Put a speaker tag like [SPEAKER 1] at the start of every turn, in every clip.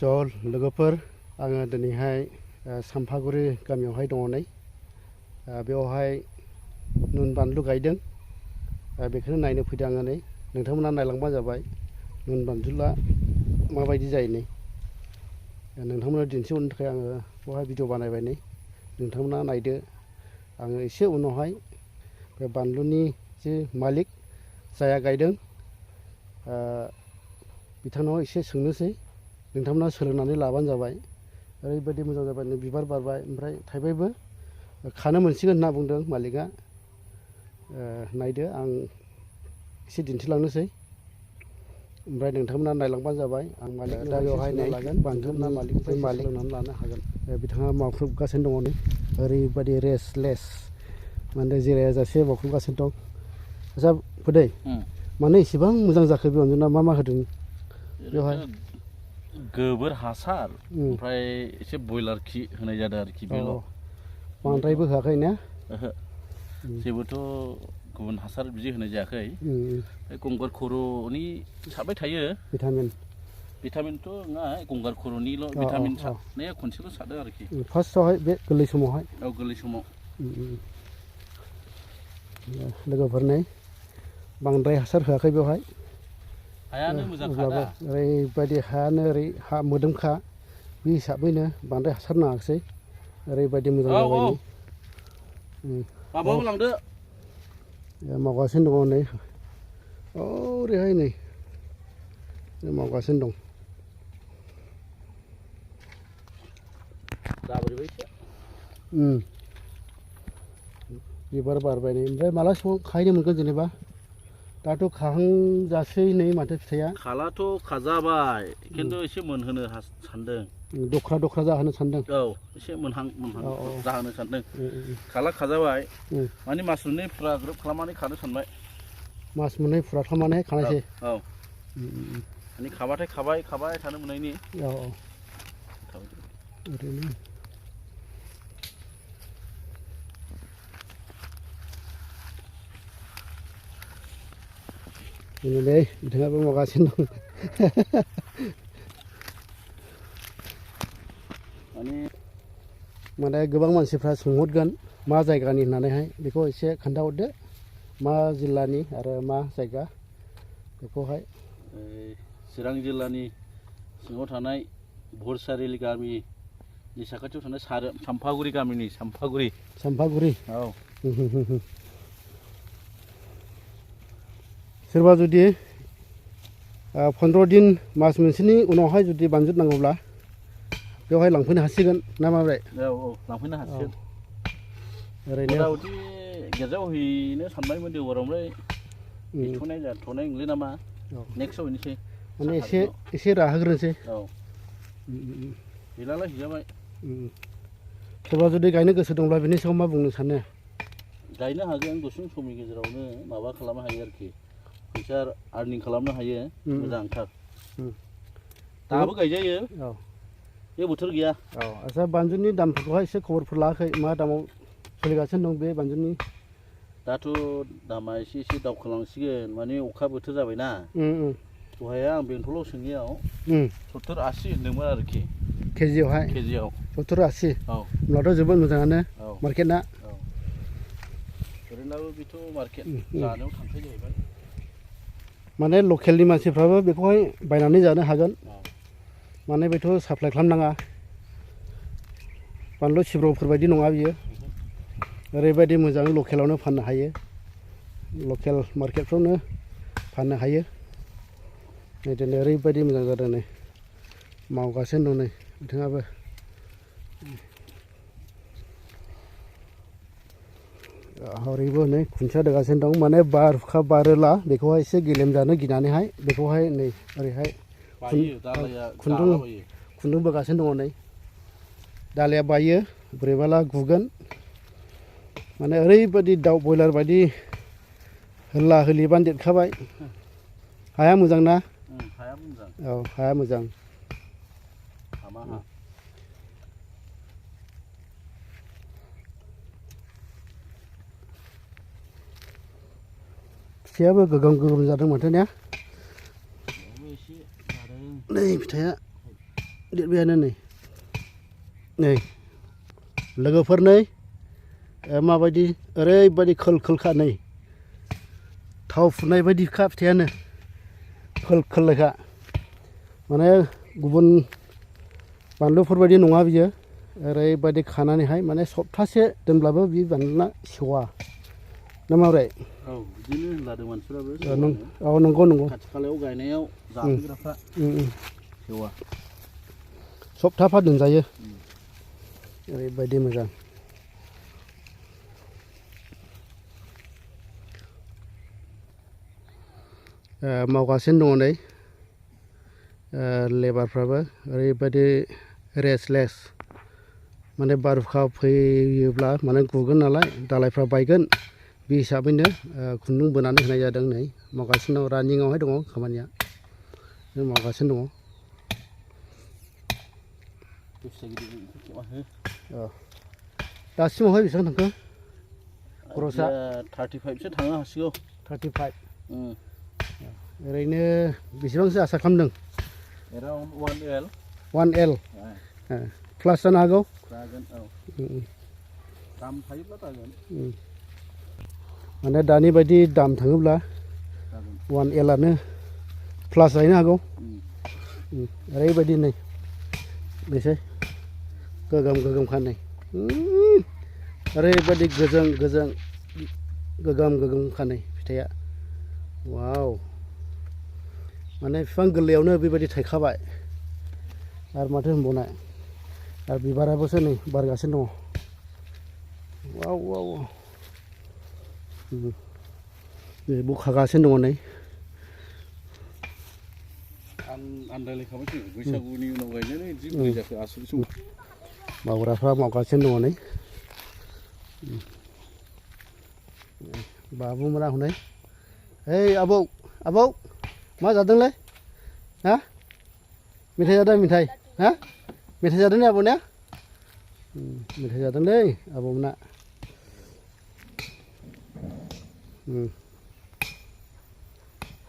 [SPEAKER 1] लोगोफोर आङो दिनैहाय सामफागुरि गामियावहाय दङ नै बेवहाय नुन बानलु गायदों बेखौनो नायनो फैदों आङो नै नोंथांमोना नायलांबा जाबाय नुन बानलुआ माबायदि जायो नै नोंथांमोना दिन्थिहरनो थाखाय आङो बेवहाय भिडिअ बानायबाय नै नोंथांमोना नायदो आङो एसे उनावहाय बे बानलुनि जे मालिक जाया गायदों बिथांनाव एसे सोंनोसै नोंथांमोना सोलोंनानै लाबानो जाबाय ओरैबायदि मोजां जाबाय नै बिबार बारबाय ओमफ्राय थाइबायबो खानो मोनसिगोन होनना बुंदों मालिकआ नायदो आं एसे दिन्थिलांनोसै ओमफ्राय नोंथांमोना नायलांबानो जाबाय आं मालिक दा बेवहाय लागोन बानलुनि मालिकनिफ्राय सोलोंनानै लानो हागोन बिथाङा मावख्रुबगासिनो दङ नै ओरैबायदि रेस्टलेस माने जिरायाजासे मावख्रुबगासिनो दं आच्चा फुदै मानो इसेबां मोजां जाखो बे अनजना मा होदों बेवहाय
[SPEAKER 2] गोबोर हासार ओमफ्राय एसे बयलार खि होनाय जादों आरोखि बेल'
[SPEAKER 1] बांद्रायबो होआखै ना
[SPEAKER 2] जेबोथ' गुबुन हासार बिदि होनाय जायाखै गंगार खर'नि सारबाय थायो भिटामिनथ' नङा गंगार खर'निल' भिटामिन सारनाया खनसेल' सारदों आरोखि
[SPEAKER 1] फार्स्टआवहाय बे गोरलै समावहाय
[SPEAKER 2] गोरलै समाव
[SPEAKER 1] लोगोफोर नै बांद्राय हासार होआखै बेवहाय
[SPEAKER 2] हायानो मोजांखा दा
[SPEAKER 1] ओरैबायदि हायानो ओरै हा मोदोमखा बे हिसाबैनो बांद्राय हासार नाङाखिसै ओरैबायदि मोजां जाबाय नै
[SPEAKER 2] माबाबो लांदो
[SPEAKER 1] मावगासिनो दङ नै ओरैहाय नै मावगासिनो दं बिबार बारबाय नै ओमफ्राय माला समाव खाहैनो मोनगोन जेनेबा दाथ' खाहांजासै नै माथो फिथाइया
[SPEAKER 2] खालाथ' खाजाबाय खिन्थु एसे मोनहोनो सानदों
[SPEAKER 1] दख्रा जाहोनो सानदों
[SPEAKER 2] एसे मोनहां जाहोनो सानदों खाला खाजाबाय माने मास मोननै फुरा ग्रोब खालामनानै खानो सानबाय
[SPEAKER 1] मास मोननै फुरा खालामनानै खानोसै
[SPEAKER 2] माने खाबाथाय खाबाय थानो मोननायनि
[SPEAKER 1] ओरैनो नै बिथाङाबो मावगासिनो दं माने गोबां मानसिफ्रा सोंहरगोन मा जायगानि होननानैहाय बेखौ एसे खोन्थाहरदो मा जिल्लानि आरो मा जायगा बेखौहाय
[SPEAKER 2] चिरां जिल्लानि सिङाव थानाय भरसारिल गामिनि साखाथियाव थानाय सामफागुरि गामिनि सामफागुरि
[SPEAKER 1] सोरबा जुदि 15 दिन मास मोनसेनि उनावहाय जुदि बानजुद नांगौब्ला बेवहाय लांफैनो हासिगोन ना माब्रै
[SPEAKER 2] लांफैनो हासिगोन ओरैनो गिर्जायाव हैनो सानबायमोन देवबाराव ओमफ्राय हैथ'नाय जाथ'नाय नंले नामा नेक्स्टआव हैनोसै
[SPEAKER 1] माने एसे राहोग्रोनोसै
[SPEAKER 2] हैलालाय हैजाबाय
[SPEAKER 1] सोरबा जुदि गायनो गोसो दंब्ला बेनि सायाव मा बुंनो सानो
[SPEAKER 2] गायनो हागोन गुसुं समनि गेजेरावनो माबा खालामनो हायो आरोखि फैसा आर्निं खालामनो हायो मोजांथार दाबो गायजायो बे बोथोर गैया
[SPEAKER 1] आच्चा बानजुनि दामफोरखौहाय एसे खबरफोर लायाखै मा दामाव सोलिगासिनो दं बे बानजुनि
[SPEAKER 2] दाथ' दामा एसे दावखोलांसिगोन माने अखा बोथोर जाबायना दहाय आं बेंथलाव सोंनायाव 70-80 होनदोंमोन आरोखि
[SPEAKER 1] केजियावहाय 70-80 होनब्लाथ' जोबोद मोजाङानो मार्केटना
[SPEAKER 2] ओरैनोबो बेथ' मार्केट जानायाव थांखायो जाहैबाय
[SPEAKER 1] माने लकेलनि मानसिफ्राबो बेखौहाय बायनानै जानो हागोन माने बेथ' साप्लाय खालामनाङा बानलु सिब्र'फोर बायदि नङा बियो ओरैबायदि मोजां लकेलावनो फाननो हायो लकेल मार्केटफ्रावनो फाननो हायो नै दिनै ओरैबायदि मोजां जादों नै मावगासिनो दं नै बिथाङाबो हरैबो नै खुन्थिया दोगासिनो दं माने बारहुंखा बारोला बेखौहाय एसे गेलेम जानो गिनानैहाय बेखौहाय नै ओरैहाय खुन्दुं बोगासिनो दङ नै दालाया बायो बोरैबाला गुगोन माने ओरैबायदि दाउ बयलार बायदि हल्ला हल्लिबानो देरखाबाय हाया मोजां ना हाया मोजां फिथाइयाबो गोगोम जादों माथो ने नै फिथाइया देरबायानो नै लोगोफोर नै माबायदि ओरैबायदि खोल खोलखा नै थाव फुननाय बायदिखा फिथाइयानो खोल खोलखा माने गुबुन बानलुफोरबायदि नङा बियो ओरैबायदि खानानैहाय माने सप्तासे दोनब्लाबो बि बानलुआ सेवा ना माब्रै
[SPEAKER 2] औ बिदिनो होनलादों मानसिफ्राबो
[SPEAKER 1] औ नंगौ नंगौ
[SPEAKER 2] खाथि खालायाव गायनायाव जाफैग्राफ्रा सेवा
[SPEAKER 1] सप्ताफा दोनजायो ओरैबायदि मोजां मावगासिनो दङ नै लेबारफ्राबो ओरैबायदि रेस्टलेस माने बारहुंखा फैयोब्ला माने गुगोन नालाय दालाइफ्रा बायगोन बे हिसाबैनो खुन्दुं बोनानै होनाय जादों नै मावगासिनो दं रानिंआवहाय दङ खामानिया मावगासिनो दङ दासिमावहाय बेसेबां थांखो खरसा
[SPEAKER 2] 35सो थांनो हासिगौ
[SPEAKER 1] 35 ओरैनो बेसेबांसो आसा खालामदों
[SPEAKER 2] एराउन्ड 1L
[SPEAKER 1] 1L प्लास जानो हागौ
[SPEAKER 2] जागोन औ दाम थायोब्ला जागोन
[SPEAKER 1] माने दानि बायदि दाम थाङोब्ला 1Lआनो प्लास जाहैनो हागौ ओरैबायदि नै बेसै गोगोम गोगोमखा नै ओरैबायदि गोजों गोजों गोगोम गोगोमखा नै फिथाइया वाव माने बिफां गोरलैयावनो बेबायदि थायखाबाय आरो माथो होनबावनो आरो बिबाराबोसो नै बारगासिनो दङ वाव वाव बेबो खागासिनो दङ नै
[SPEAKER 2] आन्दायलायखाबायसो बैसागुनि उनाव गायनानै बिदि बोरै जाखो आसुरित
[SPEAKER 1] मावग्राफ्रा मावगासिनो दङ नै बाबुमोना हनै ओइ आबौ आबौ मा जादोंलै हा मेथाइ जादों मेथाइ हा मेथाइ जादों ने आबौ ने मेथाइ जादोंलै आबौमोना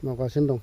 [SPEAKER 1] मावगासिनो दं